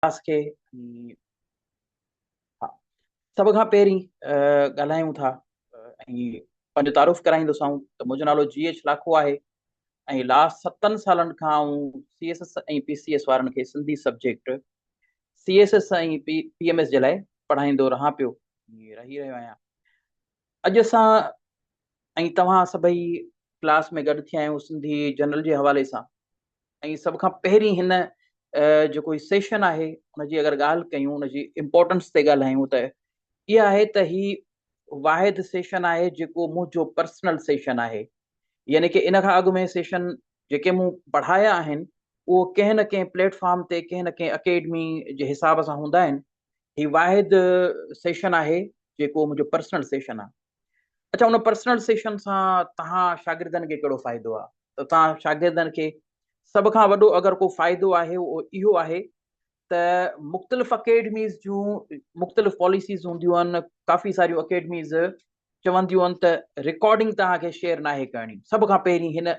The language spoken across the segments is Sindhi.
ڪلاس کي ها سڀ کان پهرين ڳالهايون ٿا ۽ پنهنجو تعارف ڪرائيندوسائون ته منهنجو نالو جي ايڇ لاکو آهي ۽ لاسٽ 7 سالن کان آئون C S S ۽ P C S وارن کي Sindhi subject C S S ۽ P M S جي لاء پڙهائيندو رهان پيو رهي رهيو آهيان. اڄ اسان ۽ توهان سڀئي ڪلاس ۾ گڏ ٿيا آهيون سنڌي جنرل جي حوالي سان ۽ سڀ کان پهرين هن جيڪو هي سيشن آهي ان جي اگر ڳالهه ڪيون ان جي امپورٽنس تي ڳالهايون ته اها آهي ته هي واحد سيشن آهي جيڪو منهنجو پرسنل سيشن آهي، يعني ڪي ان کان اڳ ۾ سيشن جيڪي مون پڙهايا آهن اهو ڪنهن نه ڪنهن پليٽ فارم تي ڪنهن نه ڪنهن اڪيڊمي جي حساب سان هوندا آهن. هي واحد سيشن آهي جيڪو منهنجو پرسنل سيشن آهي. اچا ان پرسنل سيشن سان توهان شاگردن کي ڪهڙو فائدو آهي؟ ته توهان شاگردن کي سڀ کان وڏو اگر ڪو فائدو آهي اهو اهو آهي ته مختلف اڪيڊميز جون مختلف پاليسيز هونديون آهن. ڪافي ساريون اڪيڊميز چونديون آهن ته رڪارڊنگ توهان کي شيئر ناهي ڪرڻي. سڀ کان پهرين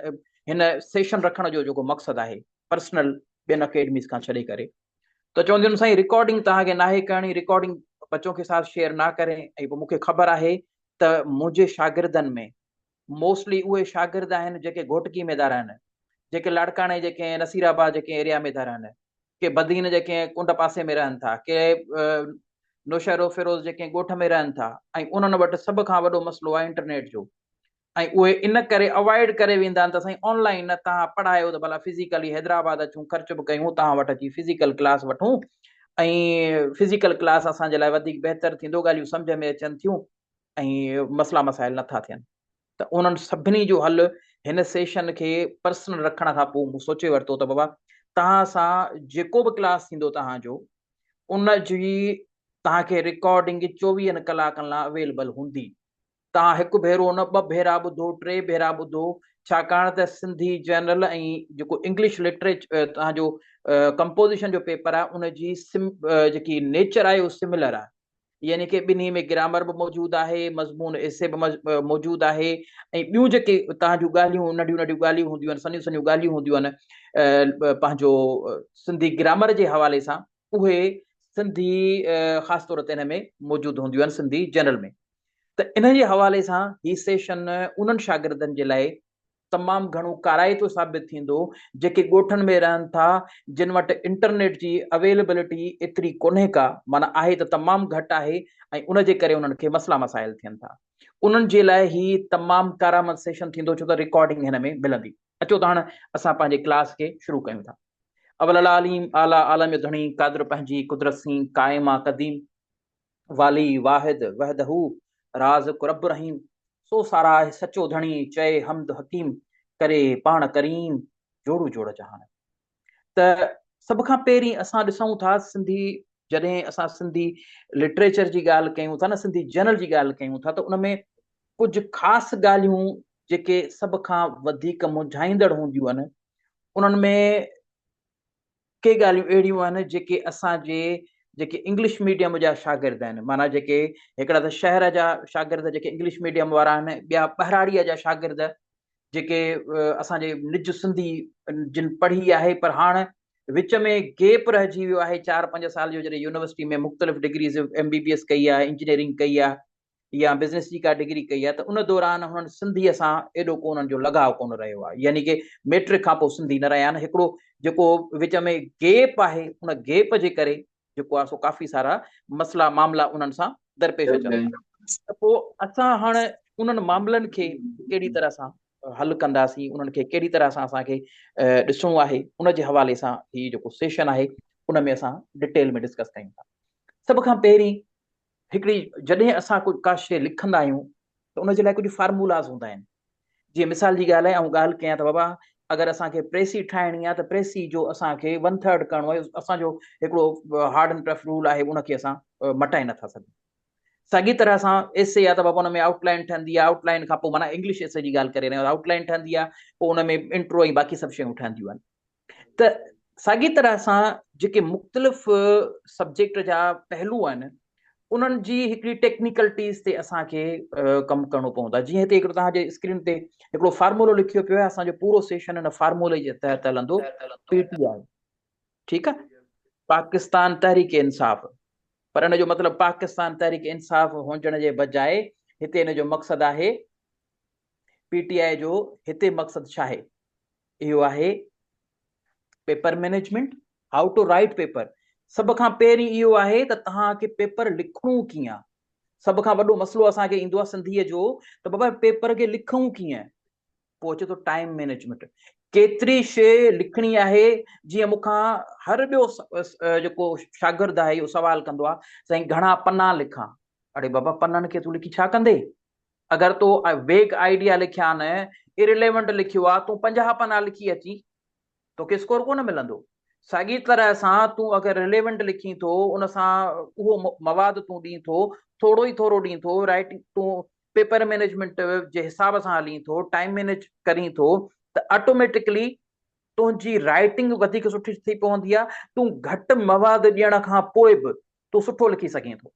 هن سيشن رکڻ جو جيڪو مقصد آهي پرسنل ٻين اڪيڊميز کان ڇڏي ڪري ته چونديون آهن سائين رڪارڊنگ توهان کي ناهي ڪرڻي، رڪارڊنگ بچون کي ساٿ شيئر نه ڪرين. ۽ پوء مون کي خبر آهي ته منهنجي شاگردن ۾ موسٽلي اهي شاگرد آهن جيڪي گهوٽڪي ۾ ٿا رهن، جيڪي لاڙڪاڻي جي ڪنهن نصير آباد جي ڪنهن ايريا ۾ ٿا رهن، ڪي بدين جي ڪنهن ڪنڊ پاسي ۾ رهن ٿا، ڪي نوشهروفيروز جي ڪنهن ڳوٺ ۾ رهن ٿا ۽ انهن وٽ سڀ کان وڏو مسئلو آهي انٽرنيٽ جو ۽ اهي ان ڪري اوائڊ ڪري ويندا آهن ته سائين آن لائن نه توهان پڙهايو ته ڀلا فزيڪلي حيدرآباد اچون، خرچ به ڪيون، توهان وٽ اچي فزيڪل ڪلاس وٺون ۽ فزيڪل ڪلاس اسان جي لاء وڌيڪ بهتر ٿيندو، ڳالهيون سمجهه ۾ اچن ٿيون ۽ مسئلا مسائل نٿا ٿين. ته انهن سڀني جو حل هن سيشن کي پرسنل رکڻ کان پوء مون سوچي ورتو ته بابا توهان سان جيڪو به ڪلاس ٿيندو توهان جو ان جي توهان کي رڪارڊنگ 24 ڪلاڪن لاء اويلبل هوندي. توهان هڪ ڀيرو نه، ٻه ڀيرا ٻڌو، ٽي ڀيرا ٻڌو، ڇاڪاڻ ته سنڌي جنرل ۽ جيڪو انگلش لٽريچر توهان جو ڪمپوزيشن جو پيپر آهي ان جي جيڪي نيچر آهي اهو سملر آهي، يعني ڪي ٻنهي ۾ گرامر به موجود آهي، مضمون ايسي به موجود آهي ۽ ٻيون جيڪي توهان جون ڳالهيون ننڍيون ننڍيون ڳالهيون هونديون آهن، سنهيون سنهيون ڳالهيون هونديون آهن پنهنجو سنڌي گرامر جي حوالي سان، اهي سنڌي خاص طور تي ان ۾ موجود هونديون آهن سنڌي جنرل ۾. ته ان جي حوالي سان هي سيشن انهن شاگردن جي لاء تمام گهڻو ڪارائتو ثابت ٿيندو جيڪي ڳوٺن ۾ رهن ٿا، جن وٽ انٽرنيٽ جي اويلبلٽي ايتري ڪونهي ڪا، معنيٰ آهي ته تمام گهٽ آهي ۽ ان جي ڪري انهن کي مسئلا مسائل ٿين ٿا. انهن جي لاء هي تمام ڪارآمد سيشن ٿيندو ڇو ته رڪارڊنگ هن ۾ ملندي. اچو ته هاڻ اسان پنهنجي ڪلاس کي شروع ڪيون ٿا. اول العاليم اعليٰ عالم جو ڌڻي قادر پنهنجي قدرت سين قائم آ قديم. والي واحد وحده رازق رب رحيم، سو ساراهه سچو ڌڻي چئي حمد حڪيم، ڪري پاڻ ڪريم جوڙو جوڙ جهان. ته سڀ کان پهرين اسان ڏسون ٿا سنڌي جڏهن اسان سنڌي لٽريچر جي ڳالهه ڪيون ٿا نه سنڌي جنرل جي ڳالهه ڪيون ٿا ته ان ۾ ڪجهه خاص ڳالهيون جيڪي سڀ کان وڌيڪ منجهائيندڙ هونديون آهن انهن ۾ ڪي ڳالهيون اهڙيون آهن جيڪي اسان جي جيڪي انگلش ميڊيم جا شاگرد آهن، معنيٰ جيڪي هڪڙا ته شهر جا شاگرد جيڪي انگلش ميڊيم وارا آهن، ٻيا ٻهراڙيء جا شاگرد جيڪي اسان جي نج سنڌي جن پڙهي آهي پر هاڻ وچ ۾ گيپ رهجي ويو آهي 4-5 سال جو، جڏهن يونيورسٽي ۾ مختلف degrees M B B S ڪئي آهي، انجنيئرنگ ڪئي آهي يا بزنس جي ڪا ڊگري ڪئي آهي ته ان دوران هنن سنڌيء سان ايڏو ڪو انهن جو لڳاء ڪونه رهيو آهي، يعني ڪي ميٽرڪ کان پوء سنڌي نه رهيا آهن. هڪڙو جيڪو وچ ۾ گيپ آهي ان گيپ جي ڪري جيڪو آهي سو ڪافي سارا مسئلا معاملا انهن سان درپيش اچن ٿا. ته پوء اسان هاڻ انهن معاملن کي ڪهڙي طرح سان حل ڪنداسين، انهن کي ڪهڙي طرح سان اسان کي ڏسڻو آهي، ان جي حوالي سان هي جيڪو سيشن آهي ان ۾ اسان ڊٽيل ۾ ڊسڪس ڪيون ٿا. سڀ کان پهرين هڪڙي جڏهن اسان ڪو ڪا شيء لکندا آهيون ته ان جي لاء ڪجهه فارمولاز هوندا آهن. جيئن مثال جي ڳالهه آهي آئون ڳالهه ڪيان ته بابا اگر اسان کي پريسي ٺاهڻي آهي ته پريسي جو اسان کي ون ٿرڊ ڪرڻو آهي، اسان جو هڪڙو هارڊ اينڊ ٽف رول آهي ان کي اسان مٽائي نٿا سگهون. ساڳي طرح سان ايسي آهي ته بابا ان ۾ آئوٽ لائن ٺهندي آهي، آئوٽ لائن کان پوء معنيٰ انگلش ايسي جي ڳالهه ڪري رهيا آهيون، آئوٽ لائن ٺهندي آهي پوء ان ۾ انٽرو ۽ باقي سڀ شيون ٺهنديون آهن. ته ساڳي طرح سان جيڪي مختلف سبجيڪٽ جا پهلو آهن انهن جي هڪڙي ٽيڪنيڪلٽيز تي اسان کي ڪم ڪرڻو پوندو آهي. جيئن هتي هڪڙو توهان جي اسڪرين تي هڪڙو فارمولو لکيو پيو آهي، اسان جو پورو سيشن ان فارمولي جي تحت هلندو، پي ٽي آء. ٺيڪ آهي، پاڪستان تحريڪ انصاف، پر ان جو مطلب پاڪستان تحريڪ انصاف هجڻ جي بجاء هتي ان جو مقصد آهي پي ٽي آء جو هتي مقصد ڇا آهي؟ اهو آهي paper management, how to write paper. سڀ کان پهرين اهو آهي ته توهان کي پيپر لکڻو ڪيئن آهي. سڀ کان وڏو مسئلو اسان کي ايندو آهي سنڌيء جو ته بابا پيپر کي لکون ڪيئن؟ پوء اچي ٿو ٽائيم مينيجمينٽ، ڪيتري شيء لکڻي آهي. جيئن مون کان هر ٻيو جيڪو شاگرد آهي اهو سوال ڪندو آهي، سائين گهڻا پنا لکان؟ اڙي بابا پنن کي تون لکي ڇا ڪندي؟ اگر تو ويگ آئيڊيا لکيا آهن، ارليونٽ لکيو آهي، تون 50 پنا لکي اچين توکي اسڪور ڪونه ملندو. ساڳي طرح سان تون اگر رليونٽ لکين ٿو، ان سان اهو مواد تون ڏين ٿو، ٿورو ئي ٿورو ڏين ٿو، رائٽنگ تون پيپر مينيجمينٽ جي حساب سان هلين ٿو، ٽائيم مينيج ڪرين ٿو ته آٽوميٽڪلي تنهنجي رائٽنگ وڌيڪ سٺي ٿي پوندي آهي. تون گهٽ مواد ڏيڻ کان پوء به تون سٺو لکي سگهين ٿو.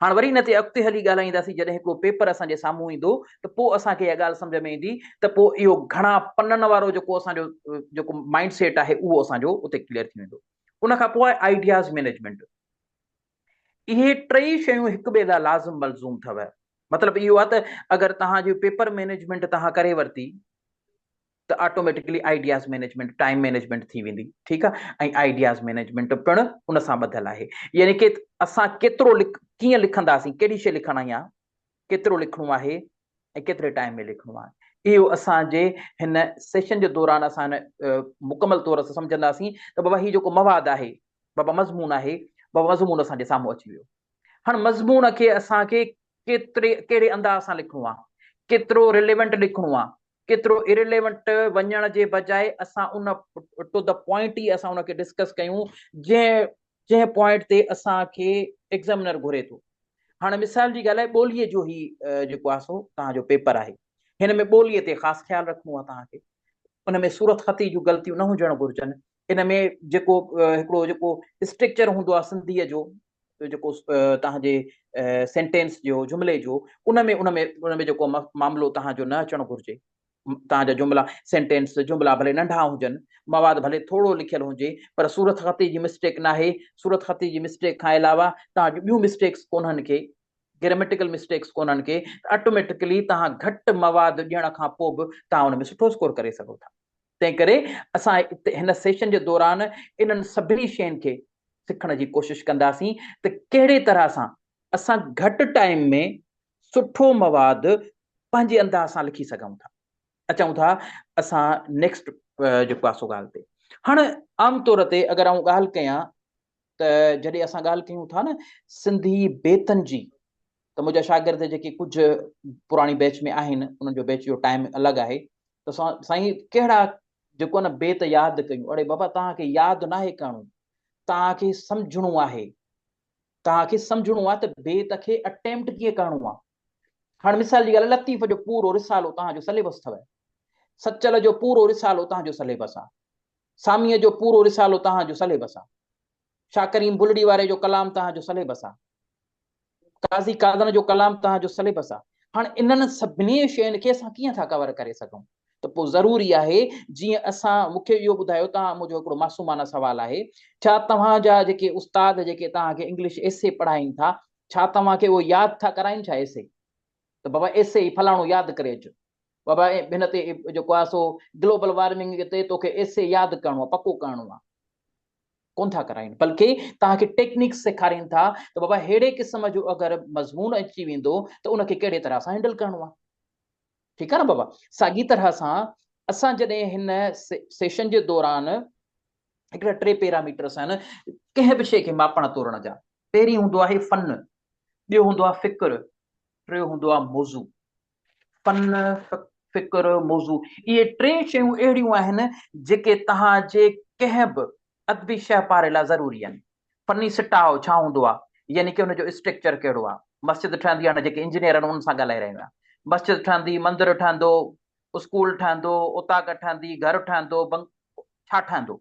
هاڻ وري ان تي اڳتي هلي ڳالهائينداسين، جڏهن هڪڙو پيپر اسان جي سامهون ايندو ته پوء اسان کي اها ڳالهه سمجهه ۾ ايندي ته پوء اهو گهڻا پنن وارو جيڪو اسان جو جيڪو مائنڊ سيٽ آهي اهو اسان جو اتي ڪليئر ٿي ويندو. ان کان پوء آهي آئيڊياز مينيجمينٽ. اهي ٽئي شيون هڪ ٻئي لاء لازم ملزوم اٿو. مطلب اهو آهي ته اگر توهان جي پيپر مينيجمينٽ توهان ڪري ورتي ته automatically ideas management, time management ٿي ويندي. ٺيڪ آ، ۽ آئيڊياز مينيجمينٽ پڻ ان سان ٻڌل آهي، يعني ڪي اسان ڪيترو لک ڪيئن لکنداسين، ڪهڙي شي لکڻ آ، ڪيترو لکڻو آهي ۽ ڪيتري ٽائيم ۾ لکڻو آهي. اهو اسان جي هن سيشن جي دوران اسان هن مڪمل طور سان سمجهنداسين ته بابا هي جيڪو مواد آهي، بابا مضمون آهي، بابا مضمون اسان جي سامهون اچي ويو. هاڻ مضمون کي اسان کي ڪيتري ڪهڙي انداز سان لکڻو آهي، ڪيترو رليونٽ لکڻو آهي، ڪيترو ارليونٽ وڃڻ جي بجاء اسان ان ٽو the point ئي اسان ان کي ڊسڪس ڪيون جنهن جنهن پوائنٽ تي اسان کي ايگزامينر گهري ٿو. هاڻي مثال جي ڳالهه آهي ٻوليء جو هي جيڪو آهي سو توهان جو پيپر آهي، هن ۾ ٻوليء تي خاص خيال رکڻو آهي توهان کي، ان ۾ صورتخطي جون غلطيون نه هجڻ گهرجن، ان ۾ جيڪو هڪڙو جيڪو اسٽرڪچر هوندو آهي سنڌيء جو جيڪو توهان جي سينٽينس جو جملي جو ان ۾ ان ۾ ان ۾ جيڪو معاملو توهان جو نه اچڻ گهرجي. توهان جا جملا سينٽينس جملا ڀلي ننڍا هجن، مواد ڀلي ٿورو لکيل هجي، پر صورتخطي جي مسٽيڪ ناهي. صورتخطي جي مسٽيڪ کان علاوه توهان جون ٻيون مسٽيڪس ڪونهن ڪي، گراميٽيڪل مسٽيڪس ڪونهن ڪي، ته آٽوميٽڪلي توهان گهٽ مواد ڏيڻ کان پوء به توهان ان ۾ سٺو اسڪور ڪري سگهو ٿا. تنهن ڪري اسان هن سيشن جي دوران انهن سڀني شين کي سکڻ جي ڪوشش ڪنداسين ته ڪهڙي طرح سان اسان گهٽ ٽائيم ۾ سٺو مواد پنهنجي انداز سان لکي سگهون ٿا. اچون ٿا اسان نيڪسٽ جيڪو آهي سو ڳالهه تي. هاڻ عام طور تي اگر آئون ڳالهه ڪيان ته جڏهن اسان ڳالهه ڪيون ٿا نه سنڌي بيتن جي ته منهنجا شاگرد جيڪي ڪجهه پراڻي بيچ ۾ آهن انهن جو بيچ جو ٽائيم الڳ آهي ته سائين ڪهڙا جيڪو نه بيت ياد ڪيون. اڙي بابا توهان کي ياد ناهي ڪرڻو، توهان کي سمجهڻو آهي. توهان کي سمجهڻو آهي ته بيت کي اٽيمپٽ ڪيئن ڪرڻو آهي. هاڻ مثال جي ڳالهه لطيف جو پورو رسالو توهان جو سليبس اٿو، سچل جو پورو رسالو توهان جو سليبس آهي، ساميء جو پورو رسالو توهان جو سليبس آهي، شاهه ڪريم بلڙي واري جو ڪلام توهان جو سليبس آهي. قاضي قادن جو ڪلام توهان جو سليبس آهي. هاڻ انهن سڀني شين کي اسان ڪيئن ٿا ڪور ڪري سگهون؟ ته پوء ضروري آهي جيئن اسان مون کي اهو ٻڌايو توهان منهنجو هڪڙو معصومانه سوال آهي ڇا توهان جا جيڪي استاد جيڪي توهان کي انگلش ايسي پڙهائين ٿا ڇا توهان کي اهو ياد ٿا ڪرائين ڇا ايسي ته بابا ايسي هي فلاڻو ياد ڪري اچ بابا هن تي جيڪو آهي سو گلوبل وارمنگ تي توکي ايسي ياد ڪرڻو آهي پڪو ڪرڻو آهي ڪونه ٿا ڪرائين بلڪه توهان کي ٽيڪنيڪس سيکارين ٿا ته بابا ههڙي قسم جو اگر مضمون اچي ويندو ته ان کي ڪهڙي طرح سان هينڊل ڪرڻو آهي. ٺيڪ آهي نه بابا. ساڳي طرح سان اسان جڏهن هن سيشن جي دوران هڪڙا ٽي پيراميٽرس آهن ڪنهن به شيء کي ماپڻ تورڻ جا. پهرين هوندو آهي فن، ٻيو هوندو آهي فڪر، ٽيو هوندو آهي موضوع. فن، فڪر، موضوع اهي ٽي شيون اهڙيون آهن جيڪي توهان جي ڪنهن به ادبي شهپاري لاء ضروري آهن. فني سٽاء ڇا هوندو آهي يعني ڪي ان جو اسٽرڪچر ڪهڙو آهي. مسجد ٺهندي هاڻي جيڪي انجنيئر آهن انهن سان ڳالهائي رهيو آهيان. مسجد ٺهندي، مندر ٺهندو، اسڪول ٺهندو، اوطاق ٺهندي، گهر ٺهندو، بنگ ڇا ٺهندو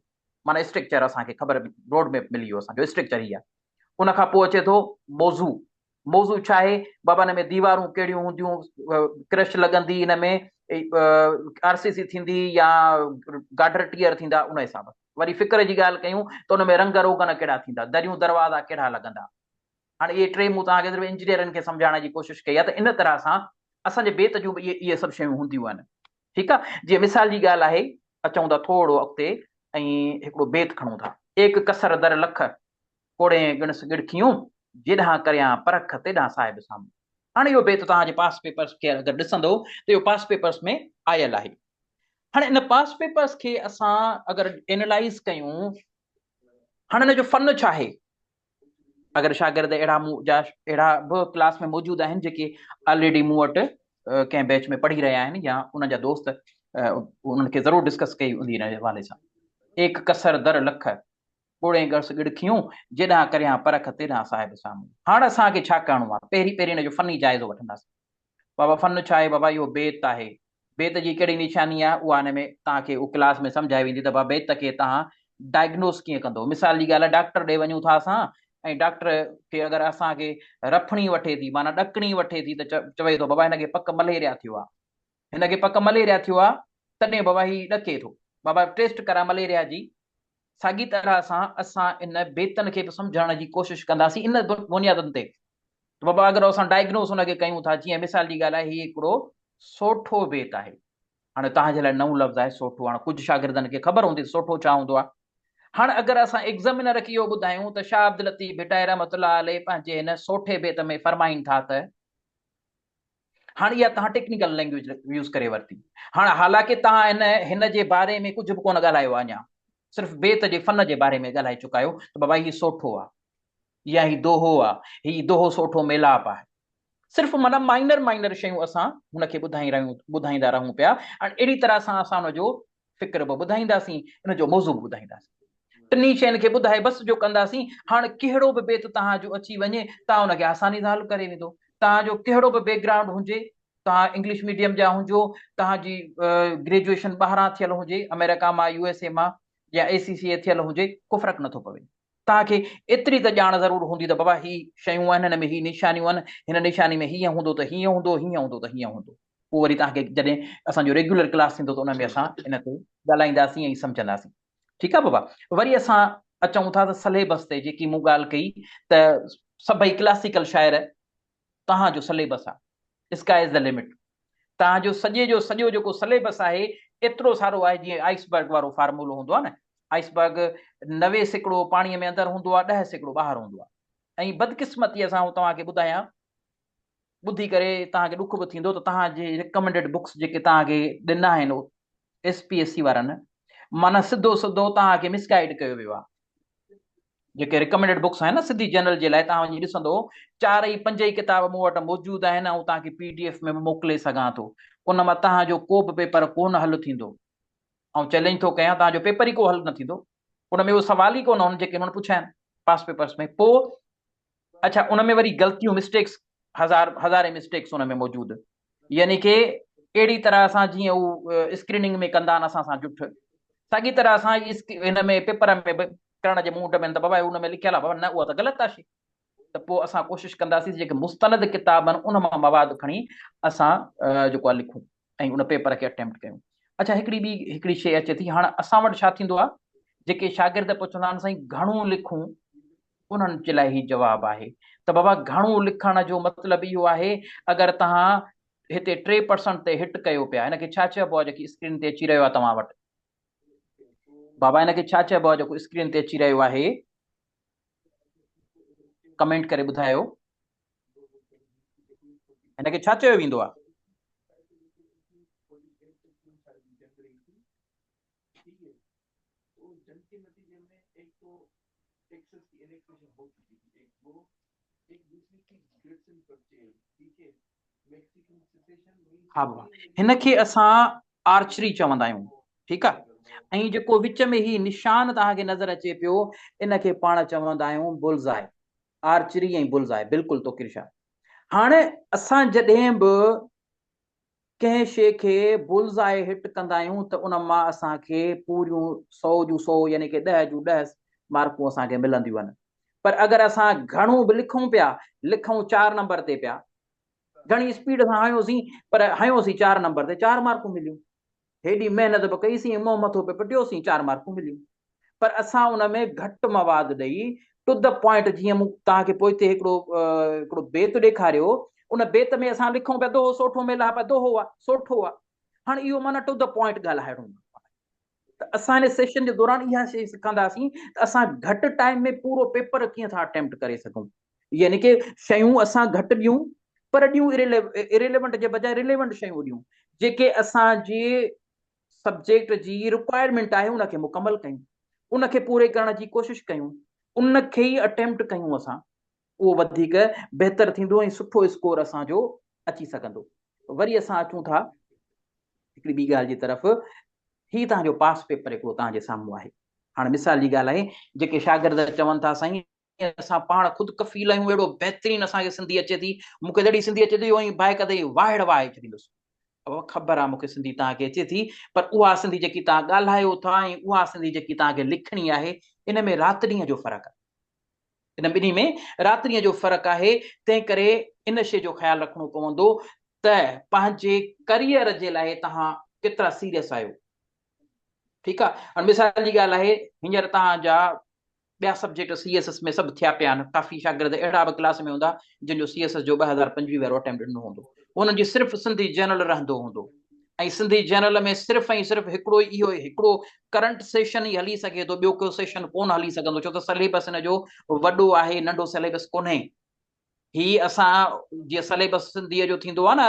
معنيٰ اسٽرڪچر اسان کي خبر روڊ ميپ ملي ويو اسان جو اسٽرڪچر هي آهي. ان کان پوء اچي ٿو موضوع. موضوع ڇا آهي؟ بابا ان ۾ ديوارون ڪهڙيون هونديون، ڪرش لڳندي ان ۾ آر سي سي ٿيندي يا گاڊر ٽيئر ٿيندا ان حساب وري فڪر جي ڳالهه ڪيون ته ان ۾ رنگ روغن ڪهڙا ٿيندا، دريون دروازا ڪهڙا لڳندا. هاڻي اهي ٽي مون توهان کي صرف انجنيئرن کي سمجهائڻ جي ڪوشش ڪئي آهي ته ان طرح سان اسان جي بيت جون به اهي اهي سڀ شيون هونديون آهن. ٺيڪ آهي، جيئن مثال جي ڳالهه آهي، اچون ٿا ٿورو اڳتي ۽ هڪڙو بيت کڻون ٿا. ايڪ ڪسر در لک، ڪوڙين ڳڻس ڳڙکيون، جيڏانهن ڪريان پرک، تيڏانهن صاحب سامهون. هاڻي اهو بيت توهان جي پاس پيپرس کي اگر ڏسندو ته اهو پاس پيپرس ۾ آيل آهي. هاڻي ان پاس پيپرس کي اسان اگر اينالائز ڪيون، هاڻي ان جو فن ڇا آهي؟ اگر شاگرد اهڙا مون جا اهڙا به ڪلاس ۾ موجود آهن جيڪي آلريڊي مون وٽ ڪنهن بيچ ۾ پڙهي رهيا آهن يا انهن جا دوست، انهن کي ضرور ڊسڪس ڪئي هوندي ان حوالي سان. ايڪ ڪسر در لک، ڳوڙهين ڳڙس ڳڙکيون، جيڏانهن ڪريان پرک، تيڏانهن صاحب سامهون. هاڻ اسان کي ڇا ڪرڻو آهي؟ پهرين پهرين ان جو فني جائزو وٺنداسين. بابا فن ڇا آهي؟ بابا اهو بيت آهي. بيت جي ڪهڙي نشاني آهي؟ اها ان ۾ توهان کي اهو ڪلاس ۾ سمجهائي ويندي ته بابا بيت کي توهان ڊائگنوز ڪيئن ڪندو. مثال جي ڳالهه آهي ڊاڪٽر ڏي وڃون ٿا اسان ۽ ڊاڪٽر کي اگر اسان کي رڦڻي وٺي ٿي معنيٰ ڏڪڻي وٺي ٿي ته چوي ٿو بابا هن کي پڪ مليريا ٿيو آهي. هن کي پڪ مليريا ٿيو آهي تڏهن بابا هي ڏڪي ٿو. بابا ٽيسٽ ڪراء مليريا جي. ساڳي طرح سان اسان ان بيتن کي به سمجهڻ جي ڪوشش ڪنداسين ان بنيادن تي ته بابا اگر اسان ڊائگنوز ان کي ڪيون ٿا، جيئن مثال جي ڳالهه آهي هي هڪڙو سوٺو بيت آهي. هاڻي توهان جي لاء نئون لفظ آهي سوٺو. هاڻي ڪجهه شاگردن کي خبر هوندي ته سوٺو ڇا هوندو آهي. هاڻي اگر اسان ايگزامينر کي اهو ٻڌايون ته شاهه عبداللطيف ڀٽائي رحمة الله عليه پنهنجي هن سوٺي بيت ۾ فرمائين ٿا ته، هاڻ اها توهان ٽيڪنيڪل لينگويج يوز ڪري ورتي. هاڻ حالانڪه توهان هن هن جي باري ۾ ڪجهه به ڪونه ڳالهايو آهي اڃا، صرف بيت جي فن جي باري ۾ ڳالهائي چڪا آهيو ته بابا هي سوٺو آهي يا هي دوهو آهي، هي دوهو سوٺو ميلاپ آهي. صرف معنيٰ مائنر مائنر شيون اسان هن کي ٻڌائي رهيون ٻڌائيندا رهون پيا ۽ اهڙي طرح سان اسان ان جو فڪر به ٻڌائينداسين، ان جو موضوع به ٻڌائينداسين. ٽنهي شين کي ٻڌائي بس جو ڪنداسين. هاڻ ڪهڙو به بيت توهان جو اچي وڃي، توهان ان کي آساني سان حل ڪري ويندو. توهان جو ڪهڙو به بيڪ گرائونڊ هجي، توهان انگلش ميڊيم جا هجو، توهان جي گريجوئيشن ٻاهران ٿيل هجي، آمريڪا مان، يو ايس اي مان يا اي سي سي اي ٿيل هجي، ڪو فرق نٿو پوي. توهان کي ايتري ته ڄاڻ ضرور هوندي ته بابا هي شيون آهن، هن ۾ هي نشانيون آهن، هن نشاني ۾ هيئن هوندو ته هيئن هوندو، هيئن هوندو ته هيئن هوندو. پوء وري توهان کي جڏهن اسان جو ريگيولر ڪلاس ٿيندو ته ان ۾ اسان ان تي ڳالهائينداسين ۽ سمجهنداسين. ٺيڪ آهي بابا. وري اسان اچون ٿا ته سليبس تي جيڪي مون ڳالهه ڪئي ته سڀئي ڪلاسيڪل شاعر توهان جو سليبس آهي. Sky is the limit. توهان جو سڄي جو سڄو جيڪو سليبس آهي ايترو سارو آهي جيئن آئس برگ وارو فارمولو هوندو آهي نه، آئس برگ 90% پاڻي ۾ اندر هوندو آهي 10% ٻاهر هوندو آهي ۽ بدقسمتيء سان آئون توهان کي ٻڌايان ٻڌي ڪري توهان کي ڏک به ٿيندو ته توهان جي ريڪمينڊيڊ بڪس جيڪي توهان کي ڏنا آهن ايس پي ايس سي وارن معنيٰ سڌو سڌو توهان کي مس گائيڊ ڪيو ويو آهي. جيڪي ريڪمينڊيڊ بڪس آهن نه سنڌي جنرل جي لاء توهان وڃي ڏسندو چار ئي پنج ئي ڪتاب مون وٽ موجود آهن آئون توهان کي پي ڊي ايف ۾ به موڪلي سگهان ٿو ان مان توهان جو ڪو به پيپر ڪو نه حل ٿيندو آئون چئلينج ٿو ڪيان توهان جو پيپر ئي ڪو حل نه ٿيندو ان ۾ اهو سوال ئي ڪو نه هن جيڪي هنن پڇيا آهن پاس پيپرس ۾ پوء اڇا ان ۾ وري غلطيون مسٽيڪس هزار هزارين مسٽيڪس ان ۾ موجود يعني ڪي اهڙي طرح سان جيئن هو اسڪريننگ ۾ ڪندا آهن اسان سان جٺ ساڳي طرح سان هن ۾ پيپر ۾ به ڪرڻ جي موڊ ۾ ته بابا ان ۾ لکيل آهي بابا نه اها ته غلط آهي شي ته پوء اسان ڪوشش ڪنداسين جيڪي مستند ڪتاب آهن ان مان مواد کڻي اسان جيڪو آهي لکون ۽ ان پيپر کي اٽيمپٽ ڪيون. اڇا هڪڙي ٻي هڪڙي شيء اچي ٿي هاڻ اسان وٽ ڇا ٿيندو آهي جيڪي شاگرد پڇندا آهن سائين گهڻو لکون انهن جي لاء هي جواب آهي ته بابا گهڻو لکڻ جو مطلب اهو آهي اگر توهان هتي 3% تي هٽ ڪيو پيا هن کي ڇا چئبو آهي جيڪي اسڪرين تي اچي رهيو آهي توهان وٽ بابا هن کي ڇا چئبو آهي جيڪو اسڪرين تي اچي رهيو آهي ڪمينٽ ڪري ٻڌايو هن کي ڇا چيو ويندو آهي؟ ها بابا هن کي اسان آرچري چوندا آهيون ٺيڪ آهي ۽ جيڪو وچ ۾ هي نشان توهان کي نظر اچي پيو ان کي پاڻ چوندا آهيون بلزائي آرچري ۽ بلز آهي بلڪل توقير شاهه هاڻ اسان جڏهن به ڪنهن شيء کي بلز آء هٽ ڪندا آهيون ته ان مان اسان کي پوريون 100 جون 100 يعني ڪي 10 جون 10 مارڪون اسان کي ملنديون آهن پر اگر اسان گهڻو به لکون پيا لکون 4 نمبر تي پيا گهڻي اسپيڊ سان هنيوسين پر هنيوسين 4 نمبر تي 4 مارڪون مليون هيڏي محنت به ڪئي سين منهن مٿو به پٽيوسين 4 مارڪون مليون. پر اسان ان ۾ گهٽ مواد ڏئي ٽو the point, جيئن مون توهان کي پوئتي هڪڙو هڪڙو بيت ڏيکاريو، ان بيت ۾ اسان لکون پيا دوهو سوٺو ميلاپ دوهو آ سوٺو آ. هاڻي اهو معنيٰ ٽو the point ڳالهائڻو ته اسان هن سيشن جي دوران اها شيء سکنداسين ته اسان گهٽ ٽائيم ۾ پورو پيپر ڪيئن ٿا اٽيمپٽ ڪري سگهون، يعني ڪي شيون اسان گهٽ ڏيون پر ڏيون اريليونٽ جي بجاء ريليونٽ شيون ڏيون، جيڪي اسان جي سبجيڪٽ جي رڪوائرمينٽ آهي ان کي مڪمل ڪيون، ان کي پوري ڪرڻ جي ڪوشش ڪيون، ان کي ئي اٽيمپٽ ڪيون اسان، اهو وڌيڪ بهتر ٿيندو ۽ سٺو اسڪور اسان جو اچي سگهندو. وري اسان اچون ٿا هڪڙي ٻي ڳالهه جي طرف، هي توهان جو پاس پيپر هڪڙو توهان جي سامهون آهي. هاڻي مثال جي ڳالهه آهي، جيڪي شاگرد چون ٿا سائين اسان پاڻ خود ڪفيل آهيون، اهڙو بهترين اسان کي سنڌي اچي ٿي، مون کي اهڙي سنڌي اچي ٿي جو ائين باهه ڪندي واهڙ واهي ڇڏيندس. بابا خبر آهي مون کي سنڌي توهان کي اچي ٿي، پر اها سنڌي جيڪي توهان ڳالهايو ٿا ۽ اها سنڌي جيڪي توهان کي لکڻي آهي، ان ۾ رات ڏينهن جو فرق آهي. ان ٻنهي ۾ رات ڏينهن جو فرق آهي، تنهن ڪري ان شيء جو خيال رکڻو پوندو ته پنهنجي ڪريئر جي لاء توهان ڪيترا سيريس آهيو. ٺيڪ آهي، هاڻي مثال جي ڳالهه آهي، هينئر توهان جا ٻيا سبجيڪٽ سي ايس ايس ۾ سڀ ٿيا پيا آهن، ڪافي شاگرد اهڙا به ڪلاس ۾ هوندا جن جو سي ايس ايس جو 2025 وارو اٽيمپٽ ڏنو هوندو، انهن جي صرف سنڌي جنرل رهندو هوندو ۽ سنڌي جنرل ۾ صرف ۽ صرف هڪڙو ئي اهو هڪڙو ڪرنٽ سيشن ئي هلي سگهي ٿو، ٻيو ڪو سيشن ڪونه هلي سگهندو، ڇو ته سليبس ان جو وڏو آهي، ننڍو سليبس ڪونهي. هي اسان جيئن سليبس سنڌيء جو ٿيندو آهي نه،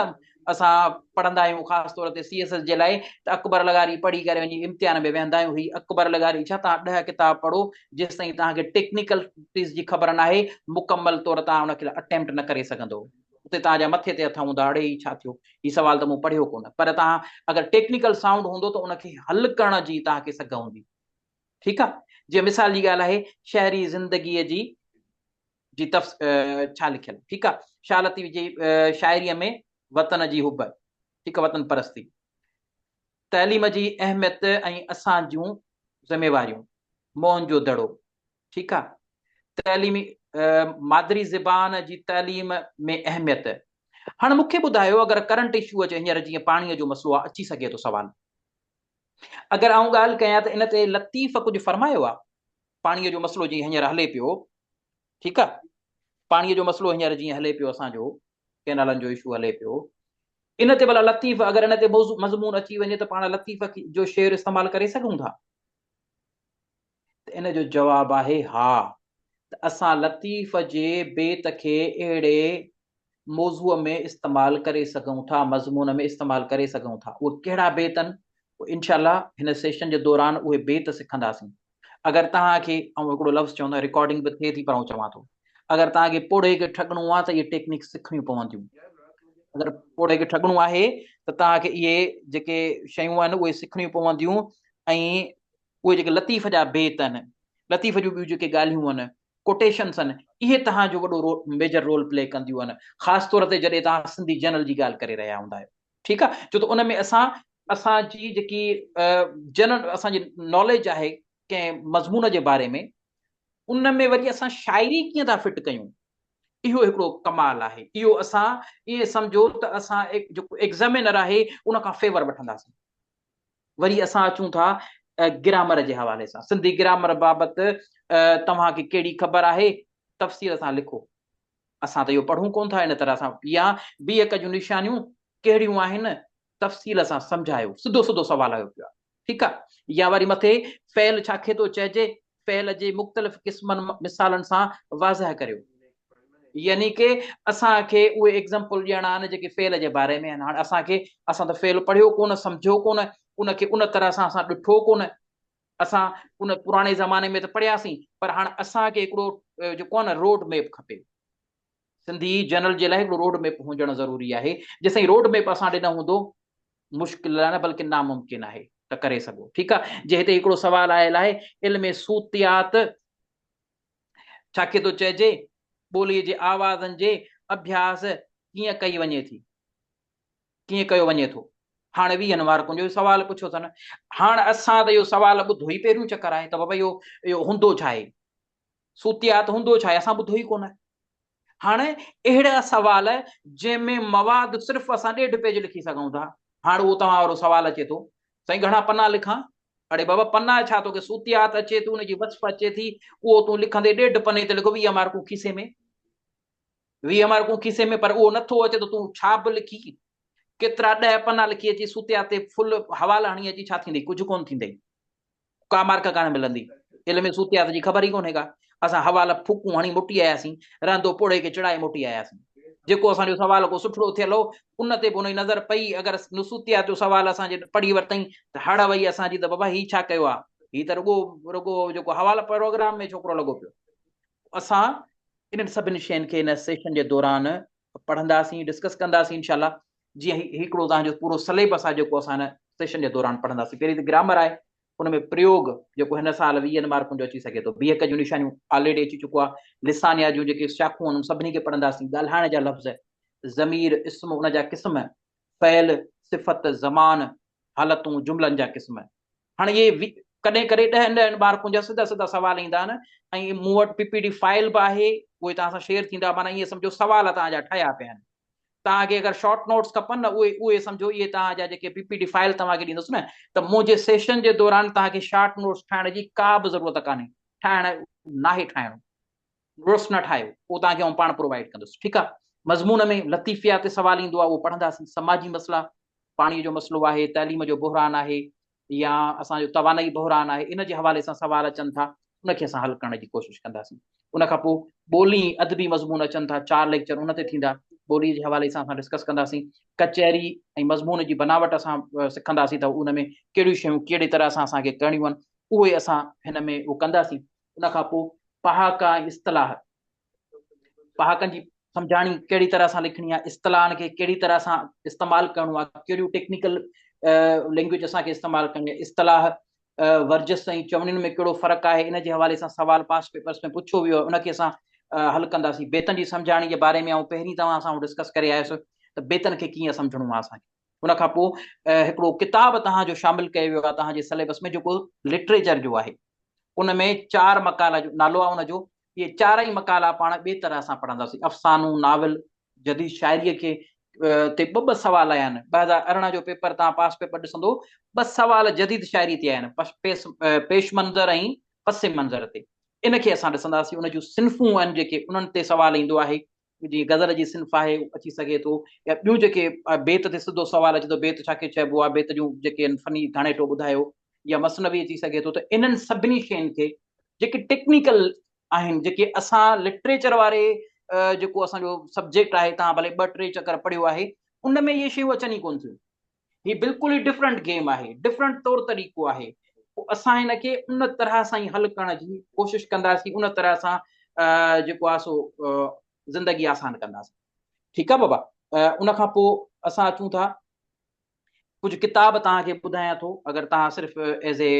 اسان پڙهندا آهيون خاص طور تي سي ايس ايس جي لاء ته اڪبر لغاري پڙهي ڪري وڃي امتحان ۾ ويهندا آهيون. هي اڪبر لغاري ڇا، توهان 10 ڪتاب پڙهو، جيستائين توهان کي ٽيڪنيڪلٽيز جي خبر ناهي مڪمل طور توهان ان کي اٽيمپٽ نه ڪري سگهندو. اتي توهان جا مٿي تي هٿ هوندا، اڙي هي ڇا ٿيو، هي سوال ته مون پڙهيو ڪونه. پر توهان اگر ٽيڪنيڪل سائونڊ هوندو ته ان کي حل ڪرڻ جي توهان کي سگهه هوندي. ٺيڪ آهي، جيئن مثال جي ڳالهه آهي شهري زندگيء جي جي تفس ڇا لکيل ٺيڪ آ، شاھ لطيف جي شاعريء ۾ وطن جي حب، ٺيڪ آ، وطن پرستي، تعليم جي اهميت ۽ اسان جون ذميواريون، موهن جو دڙو، ٺيڪ آ، تعليمي مادري زبان جي تعليم ۾ اهميت. هاڻ مون کي ٻڌايو اگر ڪرنٽ اشو اچي هينئر جيئن پاڻيء جو مسئلو آ، اچي سگهي ٿو سوال، اگر آئون ڳالهه ڪيان ته ان تي لطيف ڪجهه فرمايو آ، پاڻيء جو مسئلو جيئن هينئر هلي پيو، ٺيڪ آ، پاڻيء جو مسئلو هينئر جيئن هلي پيو، اسان جو ڪينالن جو اشو هلي پيو، ان تي ڀلا لطيف اگر ان تي موضوع مضمون اچي وڃي ته پاڻ لطيف جو شعر استعمال ڪري سگهون ٿا؟ ته ان جو جواب آهي ها، ته اسان لطيف جي بيت کي اهڙي موضوع ۾ استعمال ڪري سگهون ٿا، مضمون ۾ استعمال ڪري سگهون ٿا. اهي ڪهڙا بيت آهن؟ انشاء الله هن سيشن جي دوران اهي بيت سکنداسين. اگر توهان کي آئون هڪڙو لفظ چوندو، رڪارڊنگ به ٿئي ٿي پر آئون چوان ٿو، اگر توهان کي پوڙهي کي ٺڳڻو آهي ته اهي ٽيڪنڪس سکڻيون پونديون. اگر پوڙهي کي ٺڳڻو آهي ته توهان کي اهي جيڪي شيون آهن اهي سکڻيون پونديون ۽ اهي جيڪي لطيف جا بيت آهن، لطيف جون ٻيون جيڪي ڳالهيون آهن، ڪوٽيشنس آهن، اهي توهان جو وڏو ميجر رول پلي ڪنديون آهن، خاص طور تي جڏهن توهان سنڌي جنرل جي ڳالهه ڪري رهيا هوندا آهيو. ٺيڪ آهي، ڇو ته ان ۾ اسان اسان جي جيڪي جنرل اسان جي ناليج آهي ڪنهن مضمون جي باري ۾، ان ۾ وري اسان شاعري ڪيئن ٿا فٽ ڪيون، اهو هڪڙو ڪمال آهي. اهو اسان ائين سمجهو ته اسان جيڪو ايگزامينر آهي ان کان فيور وٺنداسين. وري اسان اچون ٿا گرامر جي حوالي سان، سنڌي گرامر بابت توهان کي ڪهڙي خبر آهي، تفصيل سان لکو. اسان ته اهو پڙهون ڪونه ٿا ان طرح سان، يا بيهڪ جون نشانيون ڪهڙيون آهن، تفصيل سان سمجهايو. سڌو سڌو سوال آيو پيو آهي. ٺيڪ آهي، يا وري مٿي فعل ڇا کي ٿو چئجي، فعل جي مختلف قسمن مثالن سان واضح ڪريو. يعني ڪي اسان کي اهي ايگزامپل ڏيڻا آهن جيڪي فعل جي باري ۾ آهن. هاڻي اسان کي، اسان ته فعل پڙهيو ڪونه، سمجهيو ڪونه، ان کي ان طرح سان اسان ڏٺو ڪونه. اسان ان پراڻي زماني ۾ ته پڙهياسين، پر هاڻي اسان کي هڪڙو جيڪو آهي نه روڊ ميپ کپي. سنڌي جنرل جي لاء هڪڙو روڊ ميپ هجڻ ضروري آهي. جيستائين روڊ ميپ اسان ڏي نه هوندو، مشڪل نه بلڪه ناممڪن آهي ته ڪري سگهو. ٺيڪ آهي، جي هتي هڪڙو سوال آيل آهي، علم صوتيات ڇا کي ٿو چئجي؟ ٻوليء جي آوازن جي اڀياس ڪيئن ڪئي وڃي ٿي؟ ڪيئن ڪيو وڃي ٿو؟ هاڻ ويهن مارڪن جو سوال پڇيو اٿن. هاڻ اسان ته اهو سوال ٻڌو ئي پهريون چڪر آهي ته بابا اهو اهو هوندو ڇا آهي؟ صوتيات هوندو ڇا آهي؟ اسان ٻڌو ئي ڪونه. هاڻ اهڙا سوال جنهن ۾ مواد صرف اسان ڏيڍ پيج لکي سگهون ٿا. هاڻ اهو توهان وارو سوال اچي ٿو، سائين گهڻا پنا لکان؟ اڙي بابا پنا ڇا توکي صوتيات اچي ٿي ان جي وصف اچي ٿي اهو تون لکندي ڏيڍ پني تي لکو 20 مارڪون کيسي ۾ 20 مارڪون کيسي ۾ پر اهو نٿو اچي ته تون ڇا به لکي ڪيترا 10 پنا لکي اچي صوتيات تي فل حوالا هڻي اچي ڇا ٿيندي ڪجهه ڪون ٿيندي ڪا مارڪ ڪانه ملندي. علم صوتيات جي خبر ئي ڪونهي ڪا. اسان حوالا ڦوڪون هڻي موٽي آياسين. رهندو پوڙهي کي چڙائي موٽي آياسين. جيڪو اسان جو سوال ڪو سٺڙو ٿيل هو، ان تي به ان جي نظر پئي. اگر نصوتيات جو سوال اسان جي پڙهي ورتائين ته هڙ وئي اسان جي ته بابا هي ڇا ڪيو آ. هي ته رڳو رڳو جيڪو حوالا پروگرام ۾ ڇوڪرو لڳو پيو. اسان انهن سڀني شين کي هن سيشن جي دوران پڙهنداسين، ڊسڪس ڪنداسين انشاء الله. جيئن هي هڪڙو توهان جو پورو سليبس آهي جيڪو اسان هن سيشن جي دوران پڙهنداسين. پهرين ته گرامر آهي، ان ۾ پريوگ جيڪو هن سال ويهن مارڪن جو اچي سگهي ٿو. بيهڪ جون نشانيون آلريڊي اچي چڪو آهي. لسانيات جون جيڪي شاخون آهن ان سڀني کي پڙهنداسين. ڳالهائڻ جا لفظ، ضمير، اسم ان جا قسم، فعل، صفت، زمان، حالتون، جملن جا قسم. هاڻي اهي ڪڏهن ڪڏهن ڏهن ڏهن مارڪن جا سڌا سڌا سوال ايندا آهن ۽ مون وٽ پي پي ڊي فائل به آهي اهي توهان سان شيئر ٿيندا معنيٰ ائين سمجهو سوال توهان جا ٺهيا پيا آهن توهان کي اگر شارٽ نوٽس کپن نه اهي اهي سمجهو اهي توهان جا جيڪي پي پي ڊي فائل توهان کي ڏيندس نه ته منهنجي سيشن جي دوران توهان کي شارٽ نوٽس ٺاهڻ جي ڪا به ضرورت ڪانهي ٺاهڻ ناهي ٺاهڻو نوٽس نه ٺاهيو اهو توهان کي آئون پاڻ پرووائيڊ ڪندس ٺيڪ آهي مضمون ۾ لطيفيات تي سوال ايندو آهي اهو پڙهنداسين سماجي مسئلا پاڻي جو مسئلو آهي تعليم جو بحران آهي يا اسان جو توانائي بحران آهي ان جي حوالي سان سوال اچن ٿا ان کي اسان حل ڪرڻ جي ڪوشش ڪنداسين ان کان پوء ٻولي ادبي مضمون اچن ٿا چار ليڪچر ان تي ٿيندا ٻولي جي حوالي سان اسان ڊسڪس ڪنداسين ڪچهري ۽ مضمون جي بناوٽ اسان سکنداسين ته ان ۾ ڪهڙيون شيون ڪهڙي طرح سان اسان کي ڪرڻيون آهن اهي اسان هن ۾ اهو ڪنداسين ان کان پوء پهاڪا ۽ اصطلاح، پهاڪن جي سمجهاڻي ڪهڙي طرح سان لکڻي آهي، اصطلاحن کي ڪهڙي طرح سان استعمال ڪرڻو آهي، ڪهڙيون ٽيڪنيڪل لينگويج اسان کي استعمال ڪرڻي آهي، اصطلاح ورجس ۽ چوڻين ۾ ڪهڙو فرق آهي، ان جي حوالي سان سوال پاس پيپرس ۾ پڇيو ويو آهي، ان کي اسان حل ڪنداسين. بيتن جي سمجهاڻي جي باري ۾ آئون پهرين توهان سان ڊسڪس ڪري آيس ته بيتن کي ڪيئن سمجهڻو آهي اسان کي. ان کان پوء هڪڙو ڪتاب توهان جو شامل ڪيو ويو آهي توهان جي سليبس ۾ جيڪو لٽريچر جو آهي. ان ۾ چار مقالا جو نالو آهي ان جو اهي چار ئي مقالا پاڻ ٻي طرح سان پڙهنداسين افسانو ناول جديد شاعريء کي تي ٻه ٻه سوال آيا آهن 2018 جو پيپر تان پاس پيپر ڏسندو ٻه سوال جديد شاعري تي آيا آهن پيش منظر ۽ پس منظر تي ان کي اسان ڏسنداسين ان جون صنفون آهن جيڪي انهن تي سوال ايندو آهي جيئن غزل جي صنف آهي اچي سگهي ٿو يا ٻيون جيڪي بيت تي سڌو سوال اچي ٿو بيت ڇا کي چئبو آهي بيت جون جيڪي آهن فني گهاڻيٽو ٻڌايو يا مثنوي اچي سگهي ٿو ته انهن سڀني شين کي جيڪي ٽيڪنيڪل آهن جيڪي اسان لٽريچر واري جيڪو اسان جو سبجيڪٽ آهي تان ڀلي ٻه ٽي چڪر پڙهيو آهي ان ۾ اهي شيون اچن ئي ڪون ٿيون هي بلڪل ئي ڊفرنٽ گيم آهي، ڊفرنٽ طور طريقو آهي، پوء اسان هن کي ان طرح سان ئي حل ڪرڻ جي ڪوشش ڪنداسين، ان طرح سان جيڪو آهي سو زندگي آسان ڪنداسين. ٺيڪ آهي بابا، ان کان پوء اسان اچون ٿا ڪجهه ڪتاب توهان کي ٻڌايان ٿو، اگر توهان صرف ايز اي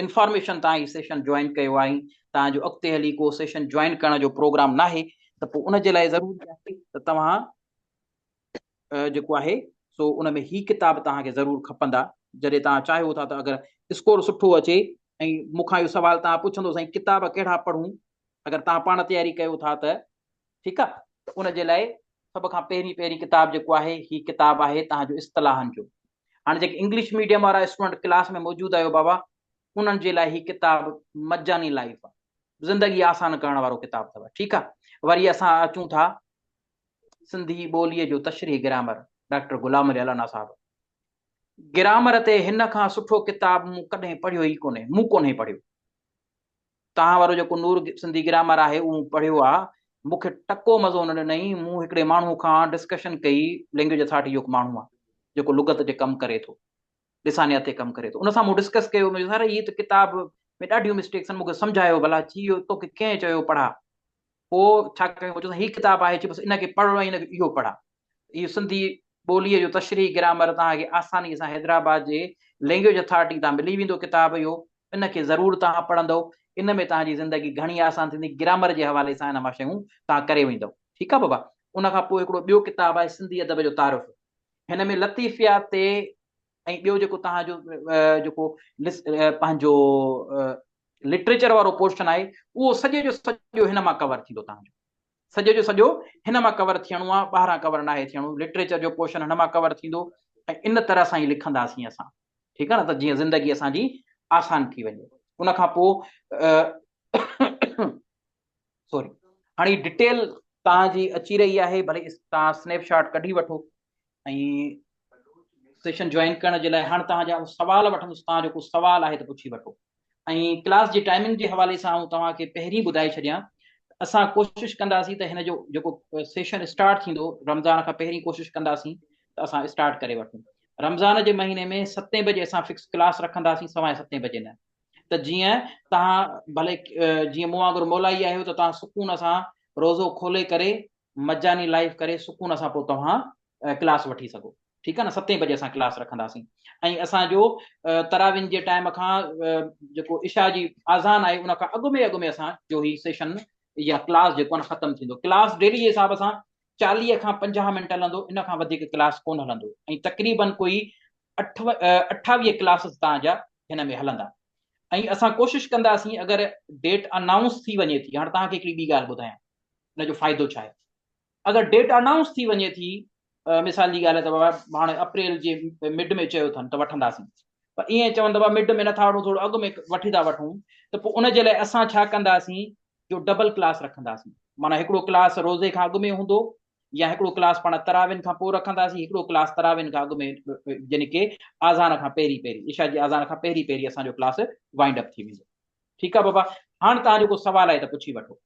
انفارميشن توهان هي سيشن جوائن ڪيو آهي توهان جو اڳتي هلي ڪو سيشن جوائن ڪرڻ جو پروگرام ناهي ته پوء ان جي لاء ضروري آهي ته توهان جيڪو آهي سو ان ۾ هي ڪتاب توهان کي ضرور کپندا جڏهن توهان چاهيو ٿا ته اگر اسڪور سٺو اچي ۽ مون کان اهو سوال توهان پڇندو سائين ڪتاب ڪهڙا پڙهون اگر توهان پاڻ تياري ڪيو ٿا ته ٺيڪ آهي ته ان جي لاء سڀ کان پهرين پهرين ڪتاب جيڪو آهي هي ڪتاب آهي توهان جو اصطلاحن جو هاڻي جيڪي انگلش ميڊيم وارا اسٽوڊنٽ ڪلاس ۾ موجود آهيو بابا انهن جي لاء هي ڪتاب مجاني لائف آهي زندگي آسان ڪرڻ وارو ڪتاب اٿو ٺيڪ آهي وري اسان اچون ٿا سنڌي ٻوليء جو تشريح گرامر، ڊاڪٽر غلام علي الانا صاحب. گرامر تي هن کان سٺو ڪتاب مون ڪڏهن پڙهيو ئي ڪونهي، مون ڪونهي پڙهيو. توهان وارو جيڪو نور سنڌي گرامر آهي اهو مون پڙهيو آ، مون کي ٽڪو مزو نه ڏنائين، مون هڪڙي ماڻهوء کان ڊسڪشن ڪئي، لينگويج اٿارٽي جو هڪ ماڻهو آ، جيڪو لغت تي ڪم ڪري ٿو، لسانيات تي ڪم ڪري ٿو، ان سان مون ڊسڪس ڪيو، مون چيو سر هي ته ڪتاب ۾ ڏاڍيون مسٽيڪس آهن، مون کي سمجهايو ڀلا، چي اهو توکي ڪنهن چيو پڙهاء؟ پوء ڇا ڪيو چيو هي ڪتاب آهي چي بس ان کي پڙهو ۽ ان کي اهو پڙها اهو سنڌي ٻوليء جو تشريح گرامر توهان کي آساني سان حيدرآباد جي لينگويج اٿارٽي تان ملي ويندو ڪتاب اهو ان کي ضرور توهان پڙهندو ان ۾ توهان جي زندگي گهڻي آسان ٿيندي گرامر جي حوالي سان ان مان شيون توهان ڪري ويندو ٺيڪ آهي بابا ان کان پوء هڪڙو ٻيو ڪتاب آهي سنڌي ادب جو تعارف هن ۾ لطيفيات تي ۽ ٻيو جيڪو توهان جو جيڪو پنهنجو لٽريچر وارو پورشن آهي اهو سڄي جو سڄو هن مان ڪور ٿيندو توهان جو سڄي جو سڄو هن مان ڪور ٿيڻو آهي ٻاهران ڪور ناهي ٿيڻو لٽريچر جو پورشن هن مان ڪور ٿيندو ۽ ان طرح سان ئي لکنداسين اسان ٺيڪ آهي نه ته جيئن زندگي اسان جي آسان ٿي وڃي. ان کان پوء سوري هاڻي ڊيٽيل توهان جي اچي رهي آهي، ڀلي توهان سنيپ شاٽ ڪڍي وٺو ۽ سيشن جوائن ڪرڻ جي لاء. هاڻ توهان جا سوال وٺندس، توهان جو ڪو سوال آهي ته پڇي وٺو. ۽ ڪلاس جي ٽائمنگ جي حوالي سان آئون توهان کي پهرين ٻڌائي ڇڏيان، اسان ڪوشش ڪنداسين ته هن جو جيڪو سيشن اسٽارٽ ٿيندو رمضان کان پهرين ڪوشش ڪنداسين ته اسان اسٽارٽ ڪري وٺون. رمضان جي مهيني ۾ ستين بجي اسان فڪس ڪلاس رکنداسين، سوائين ستين بجي نه، ته جيئن توهان ڀلي جيئن مون وانگر مولائي آهيو ته توهان سڪون سان روزو کولي ڪري مجاني لائيو ڪري سڪون سان پوء توهان ڪلاس وٺي سگهو. ٺيڪ آهي نه؟ ستين بجي اسان ڪلاس رکنداسين ۽ اسان جو تراوين جي ٽائيم کان جيڪو عشاء جي آذان آهي ان کان اڳ ۾ اڳ ۾ اسان جو هي سيشن يا ڪلاس جيڪو آهي ختم ٿيندو. ڪلاس ڊيلي جي حساب سان 40 کان 50 منٽ هلندو، ان کان وڌيڪ ڪلاس ڪونه هلندو ۽ تقريبن ڪوئي 28 ڪلاسز توهان جا هن ۾ هلندا ۽ اسان ڪوشش ڪنداسين اگر ڊيٽ انائونس ٿي وڃي ٿي. هاڻ توهان کي هڪڙي ٻي ڳالهه ٻڌايان ان جو فائدو ڇا آهي. اگر ڊيٽ انائونس ٿي وڃي ٿي، مثال جي ڳالهه آهي ته بابا هاڻي اپريل جي مڊ ۾ چيو اٿن ته وٺنداسين، پر ائين چون ته بابا مڊ ۾ نٿا وٺون ٿورو اڳ ۾ وٺي ٿا وٺون، ته پوء ان جي لاء اسان ڇا ڪنداسين جو ڊبل ڪلاس رکنداسين. معنيٰ هڪڙو ڪلاس روزي کان اڳ ۾ هوندو يا هڪڙو ڪلاس پاڻ تراوين کان پوء رکنداسين، هڪڙو ڪلاس تراوين کان اڳ ۾ يعني ڪي آذان کان پهرين پهرين، عشاء جي آذان کان پهرين پهرين اسان جو ڪلاس وائنڊ اپ ٿي ويندو. ٺيڪ آهي بابا، هاڻ توهان جو ڪو سوال آهي ته پڇي وٺو.